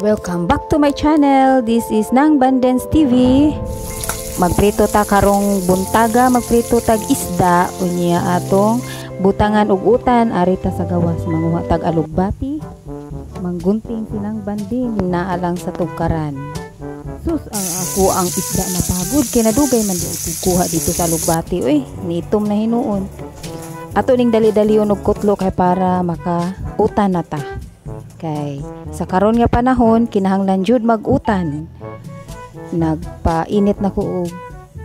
Welcome back to my channel. This is Nang Bandens TV. Magprito ta karong buntaga, magprito tag isda unya atong butangan og utan. Ari ta sa gawas, manguha tag alugbati. Manggunting si Nang Bandin naa lang sa tugkaran. Sus, ang ako ang isda na pagod kay nadugay man di kuha dito sa alugbati, uy, niitom na hinuon. Ato ning dali-dali og kutlo kay para maka utan na ta. Kay sa karon nga panahon kinahanglan jud mag-utan. Nagpainit na ko og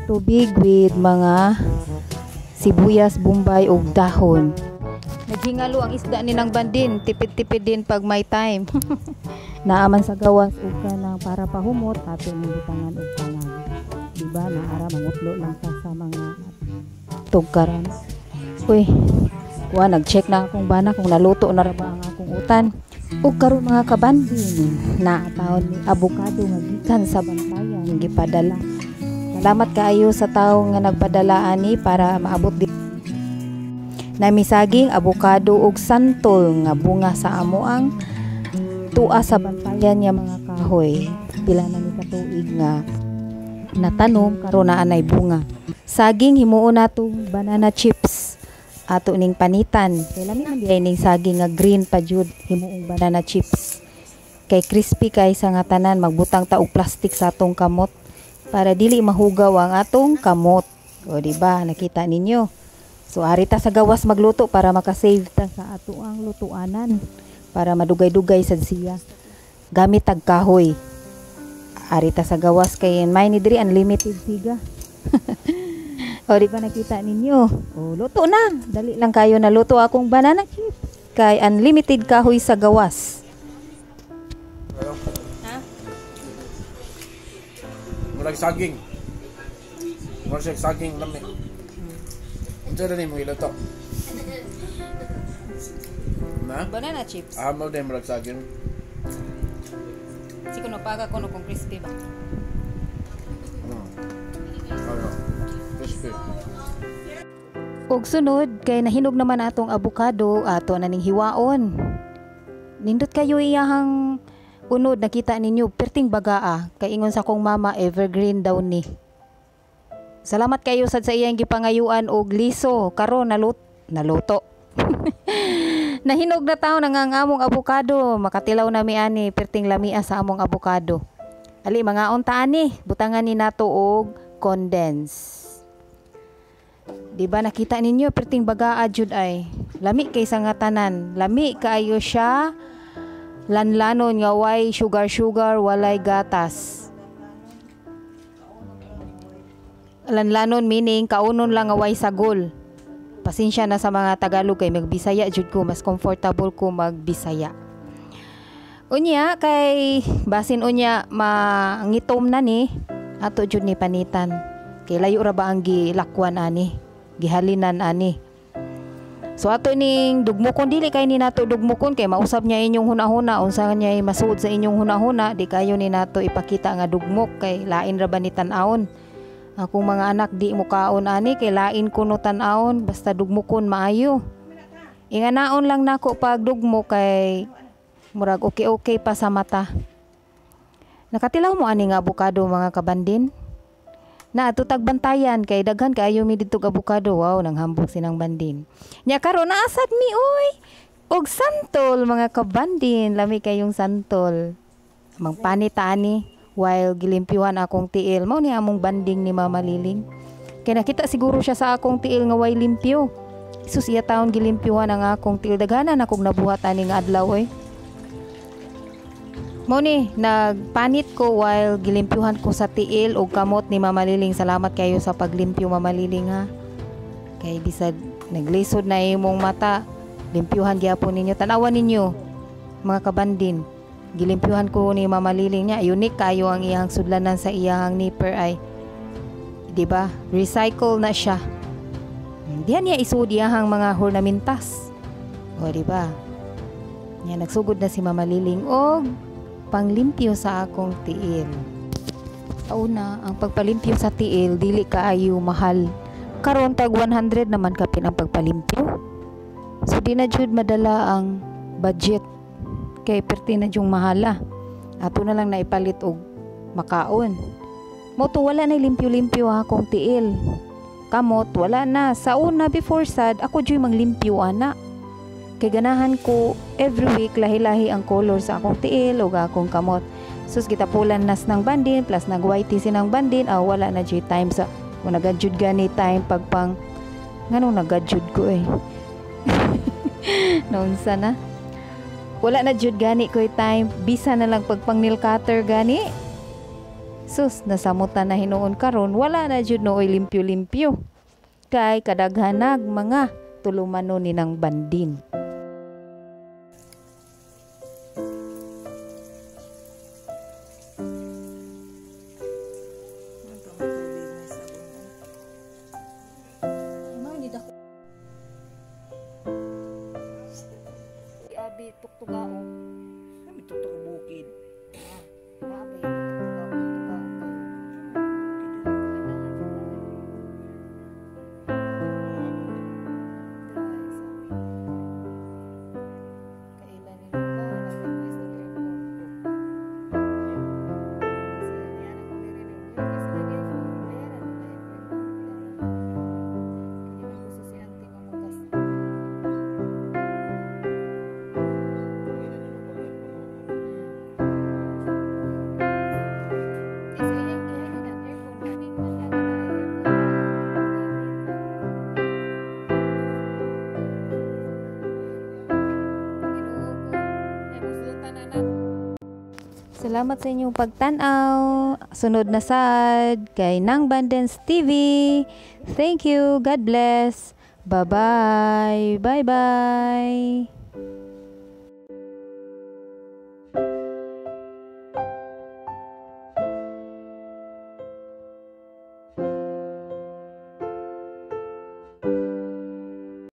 tubig with mga sibuyas, bombay ug dahon. Naghingalo ang isda ni Nang Bandin, tipid-tipid din pag may time. Naaman sa gawas ug kanang para pahumot ato ning butangan og panag. Diba naara mangutlo lang ta sa mga tugkaran. Uy, kuha nag-check na akong bana kung naluto na ra ba ang akong utan. Ug karon, mga kabandin, naa taon ni abokado nga gikan sa Bantayan gipadala. Salamat kaayo sa tawo nga nagpadala ani para maabot di. Nami saging, abokado ug santol nga bunga sa amo ang tuwa sa Bantayan nga mga kahoy. Pila na ni katuig nga natanom, karon naa nay bunga. Saging, himuon nato banana chips, ato ning panitan. Kay lami man diay ning saging nga green pa jud himuong banana chips. Kay crispy kay sa nga tanan. Magbutang ta og plastic sa atong kamot para dili mahugaw ang atong kamot. O, di ba? Nakita ninyo. So ari ta sa gawas magluto para makasave ta sa ato ang lutuanan para madugay-dugay sad siya. Gamit tag kahoy. Ari ta sa gawas kay may ni diri unlimited siga. O, di ba nakita ninyo? O, luto na. Dali lang kayo na luto akong banana chips. Kay unlimited kahoy sa gawas. Ha? Murag saging. Murag siya saging lami. Unsa na nimo iluto? Na? Banana chips. Ah, mo din murag saging. Si kuno paga kuno kung crispy ba. Ano? Crispy. Og sunod, kay nahinog naman atong abokado, ato na ning hiwaon. Nindot kayo iyahang unod, nakita ninyo, perting bagaa. Kay ingon sa akong mama, evergreen daw ni. Salamat kayo sad sa iyang gipangayuan og liso. Karon naluto. Nahinog na taon ang among abokado. Makatilaw na mi ani, perting lamia sa among abokado. Ali, mga unta ani, butangan ni nato og condense. Di ba nakita ninyo, perting bagaa jud ay. Lami kay sa nga tanan. Lami kaayo siya. Lanlanon nga way sugar sugar, walay gatas. Lanlanon meaning kaunon lang nga way sagol. Pasensya na sa mga Tagalog kay magbisaya jud ko, mas comfortable ko magbisaya. Unya kay basin unya mangitom na ni ato jud ni panitan. Kay layo ra ba ang gilakwan ani, gihalinan ani. So ato ning dugmukon, dili kay ni nato dugmukon kay mausab niya inyong hunahuna, unsa niya masuod sa inyong hunahuna, di kayo ni nato ipakita nga dugmok kay lain ra ba ni tan-awon. Akong mga anak di mo kaon ani kay lain kuno tan-awon, basta dugmukon maayo. Inganaon lang nako pag dugmok kay murag okay-okay pa sa mata. Nakatilaw mo ani nga abokado, mga kabandin? Na ato tagbantayan kay daghan kaayo mi didto abokado. Wow, nanghambog sinang Bandin. Nya karon naasad mi oy. Og santol, mga kabandin, lami kayong santol. Mangpanit ani while gilimpyuhan akong tiil. Mao ni among banding ni Mama Liling. Kay nakita siguro siya sa akong tiil nga way limpyo. Sus, iya taon gilimpyuhan ang akong tiil. Daghanan akong nabuhat ani nga adlaw oy. Mao ni nagpanit ko while gilimpyuhan ko sa tiil og kamot ni Mama Liling. Salamat kayo sa paglimpyo, Mama Liling, ha. Kay bisag naglisod na imong mata, limpyuhan gyapon ninyo. Tan-awan ninyo, mga kabandin. Gilimpyuhan ko ni Mama Liling niya. Unique kayo ang iyang sudlanan sa iyang nipper ay. Di ba? Recycle na siya. Diyan niya isud iyang mga ornamentas. O, di ba? Nya nagsugod na si Mama Liling og panglimpyo sa akong tiil. Sa una, ang pagpalimpyo sa tiil dili kaayo mahal. Karon tag 100 naman kapin ang pagpalimpyo. So di na jud madala ang budget kay perti na jung mahala. Ato na lang naipalit og makaon. Mao to wala na limpyo-limpyo ha akong tiil. Kamot wala na. Sa una before sad ako juy manglimpyo ana. Kay ganahan ko every week lahi-lahi ang color sa akong tiil ug akong kamot. Sus, gitapulan nas ng bandin plus nag YTC ng bandin, ah, wala na jud time sa kung nagadjud gani time pagpang nganong nagadjud ko eh. Naunsa na? Wala na jud gani ko'y time, bisa na lang pagpang nail cutter gani. Sus, nasamutan na hinuon karon, wala na jud nooy limpyo-limpyo. Kay kadaghanag mga tulumano ni ng bandin. Abi tuktugao. Kami tuktok bukid. Maabi tuktugao, tuktugao. Kailan nila ba nag-request og aircon? Kasi niya na kung nire-request sila aircon, bayaran nila every month. Kaya man gusto si auntie nga magasta. Kasi iyang gihaginan aircon, kaming man nga na aircon. Ginoo ko, ay musultan na na. Salamat sa inyong pagtanaw. Sunod na sad kay Nang Bandens TV. Thank you. God bless. Bye-bye. Bye-bye.